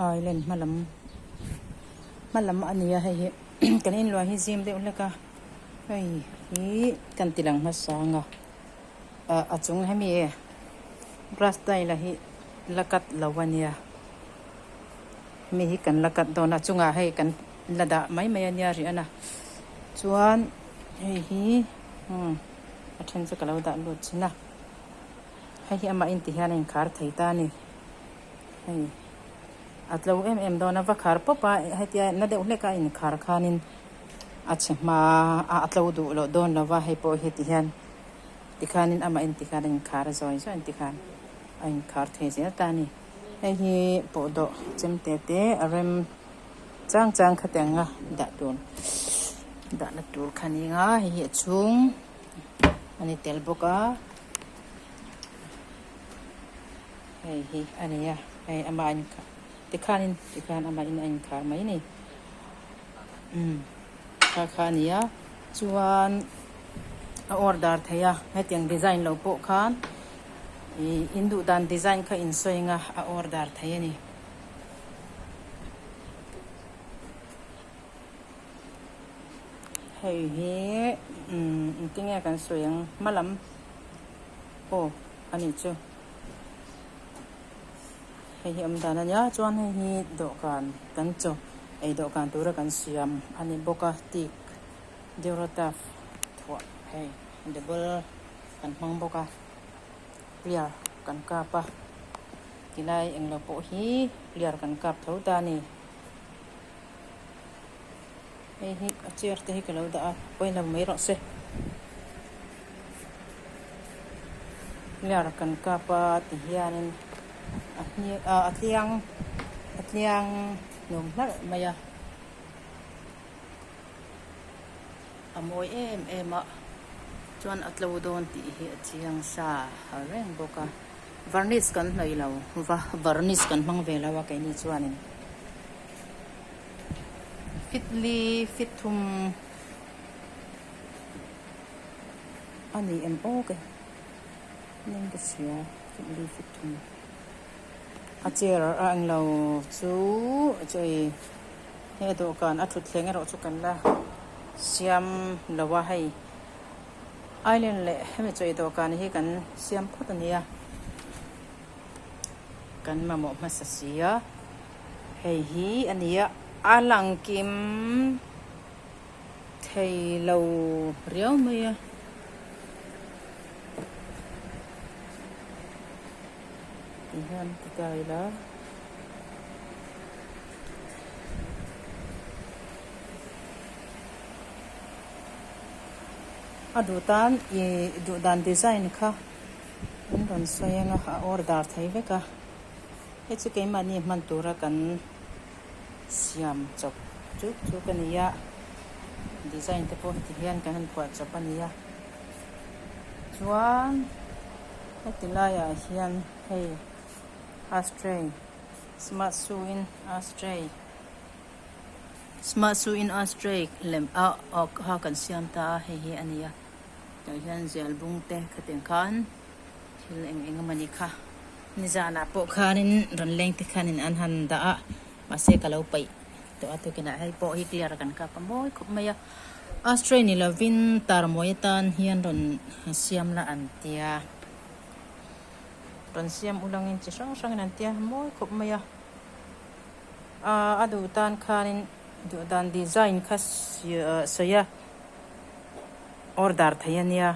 Island hma lam hma lam a ni a hei hi kan inluah hi zim deuh hlek a hei hi kan ti lang hmasa ang a ah a chung hemi grass tile hi la cut lo a nia hemi hi kan la cut dawn a chungah hei kan la dah mai mai a nia rih a na chuan hei hi umm a then chu ka lo dah lut thin a hei hi amah in ti hian a inkhar thei ta a ni hei a tlo em em dawn a va khar pawp a hetia na deuh hlek a inkhar khanin a chhe hma a a tlo duh loh dawn lo va hei pawh hi ti hian tikhanin amah in tikhan a inkhar a zawi zawi tikhan a inkhar thei zel ta a ni hei hi pawh dawh chem te te a rem chang chang kha te anga dah tur dahna tur kha a ni ang a hei hi a chhung a ni tel bawk a hei hi a ni a hei amah a inkhar tikhanin tikhan amahin a inkhar mai a ni umm kha kha a ni a chuan a order thei a hetiang design lo pawh khan ih in duh dan design kha in sawi ang a a order thei a ni. Hei hi umm engtinge kan sawi ang hma lam aw a nih chu hei hi awm dan a nia chuan hei hi dawhkan kan chaw ei dawhkan tura kan siam a ni bawk a teak durotaf thuah hei double kan hmang bawk a clear kan kap a tilai englo pawh hi clear kan kap tho ta a ni. Hei hi a chair te hi ka lo dah a pawilo mai rawh se clear kan kap a ti hianin a hniak ah a tliang a tliang hnawm hlarh mai a a mawi em em a chuan a tlo dawn tih hi a chiang sa reng bawk a varnish kan hnawih lo va varnish kan hmang ve lo a keini chuanin. Fit li fit thum a ni em aw ka ning ka hria fit li fit thum a chair a englo chu chawi he dawhkan a thut thleng erawh chu kan la siam lo a hei island leh hemi chawi dawhkan hi kan siam phawt a nia kan mamawh hmasa si a. Hei hi a ni a, a lang kim thei lo riau mai a. Ti hian ti ta ila. A duh tan ih duh dan design kha an rawn sawi ang a, a order thei vek a. Hei chu keimahni hman tura kan siam chawp chuk chuk a ni a, design te pawh heti hian kan han phuah chawp a ni a, chuan heti laiah hian hei ashtray smart shoe in ashtray smart shoe in ashtray lem a kha kan siam ta a hei hi a ni a tah hian zial bung te khatiang khan. Thil eng eng emaw ni kha nizanah pawh khanin rawn leng te khanin an han dah a mahse ka lo paih tawh a tukinah hei pawh hi clear kan kap a mawi khawp mai a ashtray ni lovin tar mawi atan hian rawn siam la an tia rawn siam ulangin chi hrang hrangin an tia mawi khawp mai a ah a duh tan khanin duh dan design kha sawi a. Order thei a nia.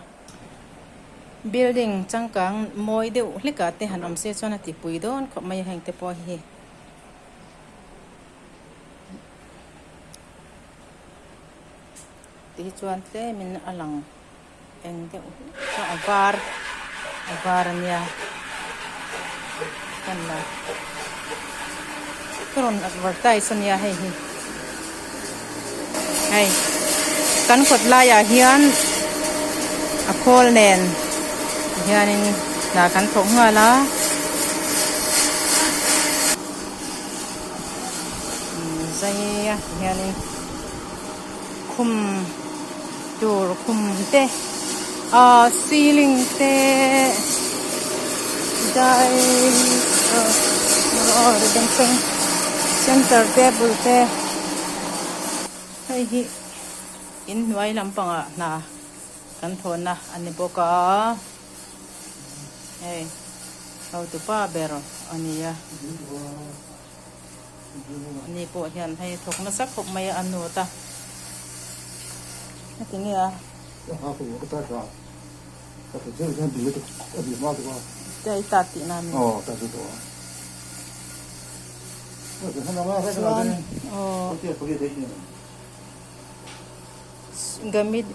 Building changkang mawi deuh hlekah te han awm se chuan a ti pui dawn khawp mai a heng te pawh hi. Ti hi chuan tlemin a lang eng deuh hlek chuan a var a var a nia. Kan la ka rawn advertise a nia hei hi hei kan kawt laiah hian a khawl nen hianin hna kan thawk nghal a zai a hianin khum tur khum te ah ceiling te dai ah. Center table te hei hi inhnuai lampangah hna kan thawhna a ni bawk a hei hotupa ber a ni a ani pawh hian hei thawk nasa khawp mai a a nawt a heti nge a. Chuan aw gamit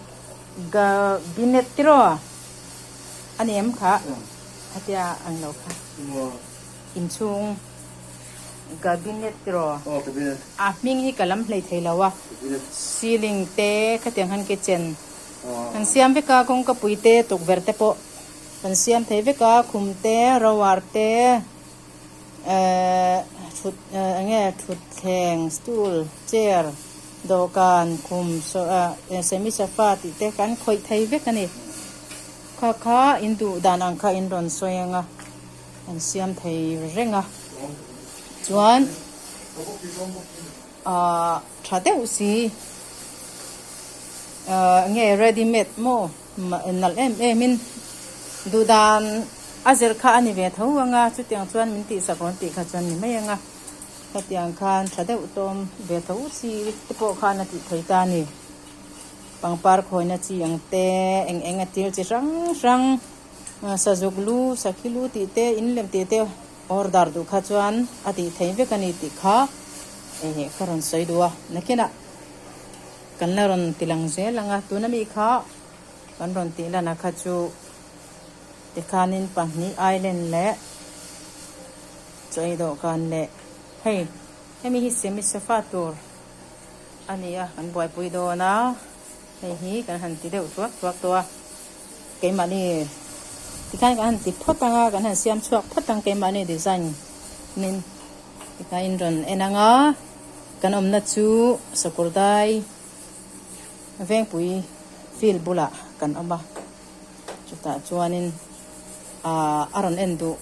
gabinet tiraw a ni em kha hetia ang lo kha inchhung gabinet tiraw a hming hi ka lam hlei thei lo a ceiling te khatiang khan kitchen Kan siam vek a, kawngkapui te, tukverh te pawh kan siam thei vek a, khum te, rauar te, ehh thut eng nge thutthleng, stool, chair, dawhkan, khum, semi sofa tih te kan khawih thei vek a ni. Kha kha in duh dan ang kha in rawn sawi ang a, kan siam thei reng a, chuan ahh tha deuh si. Ahh nge ready made maw nalh em em in duh dan a zir kha a ni ve tho ang a chutiang chuan min tihsak rawn tih kha chuan ni mai ang a hetiang khan tha deuh tawm ve tho si te pawh khan a tih thei ta a ni pangpar khawina chi ang te eng eng a til chi hrang hrang sazuk lu sakhi lu tih te in lem tih te order duh kha chuan a tih thei vek a ni tih kha eh ka rawn sawi duh a nakinah. Kan la rawn ti lang zel ang a, tuna mi kha kan rawn tih lan a kha chu tikhanin pahnih island leh chaw ei dawhkan leh hei hemi hi semi sofa tur a ni a kan buaipui dawn a hei hi kan han ti deuh thuak thuak tawh a keimahni tikhan kan han ti phawt ang a kan han siam chhuak phawt ang keimahni design nen tikhan in rawn en ang a. Kan awmna chu Sakawrdai Vengpui field bulah kan awm a, chutah chuanin aaa a rawn en duh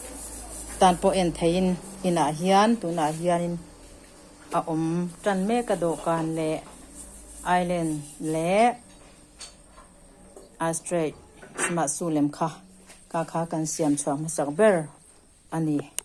tan pawh en theihin inah hian tunah hianin a awm tan mek a dawhkan leh island leh astrade smart su lem kha ka kha kan siam chhuah hmasak ber a ni.